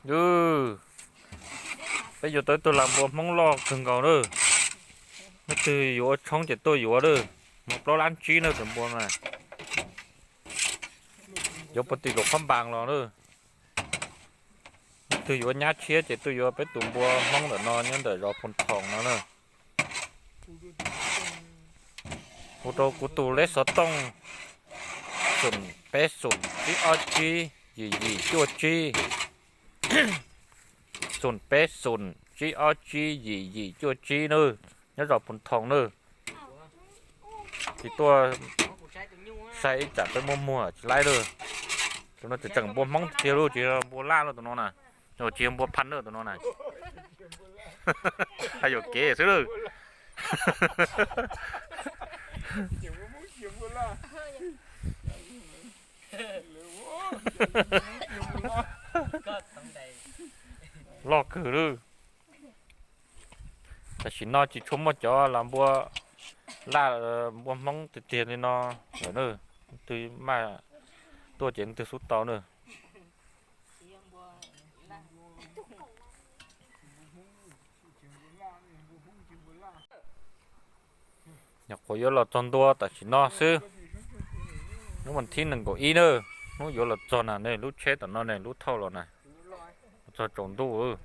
Yus, peb yuav tau ib tug lag npua Hmoob loj kawg nkaus na. Leej twg yuav ua tshoob ces tuaj yuav na. Muaj plaub lab tsib na tus npua na. Yuav puag tim Luas Phab Npas los na. Leej twg yuav nyab tshiab ces tuaj yuav peb tus npua Hmoob ntawm no nyob ntawm zos Phu Thoom no na. Hu rau kuv tus leb xov tooj xoom peb xoom tsib ob tsib yim yim cuaj tsib, xoom peb xoom tsib ob tsib yim yim cuaj tsib na, nyob zos Phu Thoom na. Ces tuaj saib ib tsam peb muab muag tsis laib lawm. Tus no tseem tseem npua Hmoob tiag tiag lauj, tsis yog npua Laj lauj tus no na. Tsis yog npua Phaj na tus no na. Hais yuam kev xwb lauj. Loj kawg lawm. Tam sim no tsis tshua muaj cov lag npua Laj, npua Hmoob tiag tiag li no lawm na. Twg maj tuaj ces twg xub tau na. Nyuam qhuav yuav los txog ntua tam sim no xwb. Hnub vas thib nees nkaum ib na, hnub yuav los txog na, nej lub tsheb tom no ne, lub thauj los na, txog tsaus ntuj.